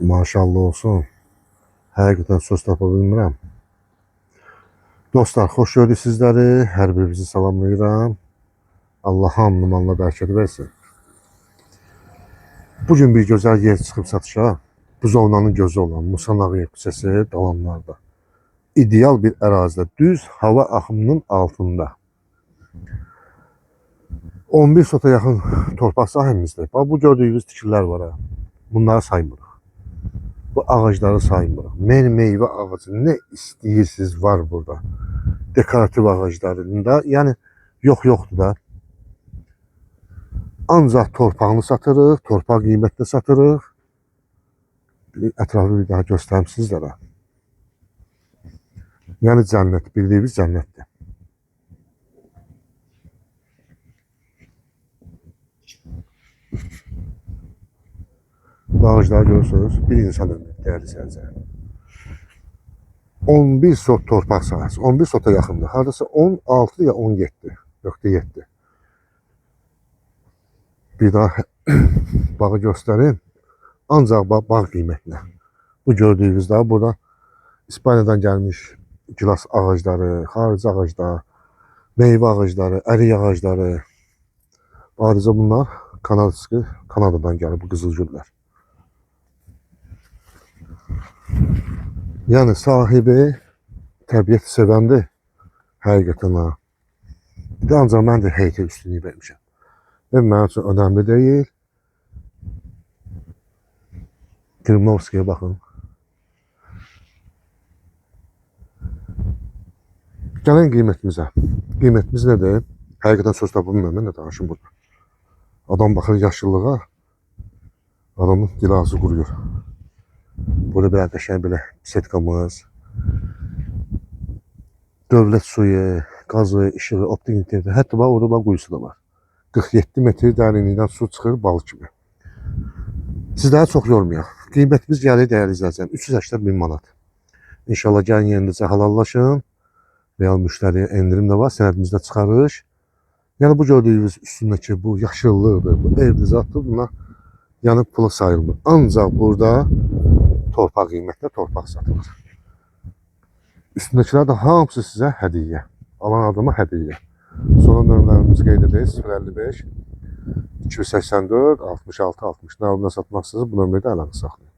Maşallah olsun. Həqiqətən söz tapa bilmirəm. Dostlar, xoş gördük sizləri. Hər birinizi salamlayıram. Allah hamının malına bərəkət versin. Bugün bir gözəl yer çıxıb satışa. Buzovnanın gözü olan Musa Nağıyev küçəsi Dalanlarda. İdeal bir ərazidə, düz hava axımının altında. 11 sota yaxın torpaq sahəmizdir. Bax bu gördüyünüz tikililər var ha. Bunları saymırıq. Bu ağacları saymırıq. Meyvə ağacı nə istəyirsiniz var burada. Dekorativ ağaclarında, yəni yox yoxdur da. Ancaq torpağını satırıq, torpaq qiymətinə satırıq. Bir ətrafı bir daha göstərim sizlərə. Yəni cənnət, bildiyimiz cənnətdir. Bu ağacları görürsünüz, bir insan ömrü, dəyərli izləyicilər. 11 sot torpaq sahəsi, 11 sota yaxındır. Hardasa 16 ya 17.7. Bir daha bağı göstərim. Ancaq bağ qiymətinə. Bu gördüyünüz daha burada İspaniyadan gəlmiş gilas ağacları, xarici ağaclar, meyvə ağacları, ərik ağacları. Ayrıca bunlar Kanadası, Kanadadan gəlir bu qızıl güllər. Yəni sahibi təbiət sevəndir. Həqiqətən ha. Bir də ancaq mən də heytə üstünlük vermişəm. Ev mənim üçün önəmli deyil. Kremlovskiyə baxın. Gəlin qiymətimizə. Qiymətimiz nədir? Həqiqətən söz tapa bilmirəm, mən də danışım burada. Adam baxır yaşıllığa, adamın dil ağzı quruyur. Burada belə qəşəng belə setkamız, dövlət suyu, qazı, işığı, optik interneti, hətta bax orada bax quyusu da var. 47 metr dərinlikdən su çıxır bal kimi. Sizləri çox yormayaq. Qiymətimiz gəlir dəyərli izləyicilər 380 min manat. İnşallah gəlin yerindəcə halallaşın. Real müştəriyə endirim də var, sənədimizdə çıxarış. Yəni bu gördüyünüz üstündəki bu yaşıllıqdır, bu evdir, zatdır, bunlar yəni pula sayılmır. Ancaq burada torpaq qiymətinə torpaq satılır. Üstündəkilər də hamısı sizə hədiyyə. Alan adama hədiyyə. Sonra nömrələrimizi qeyd edək: 055 284 66 60. Nə satmaq istəyirsiniz, bu nömrədə əlaqə saxlayın.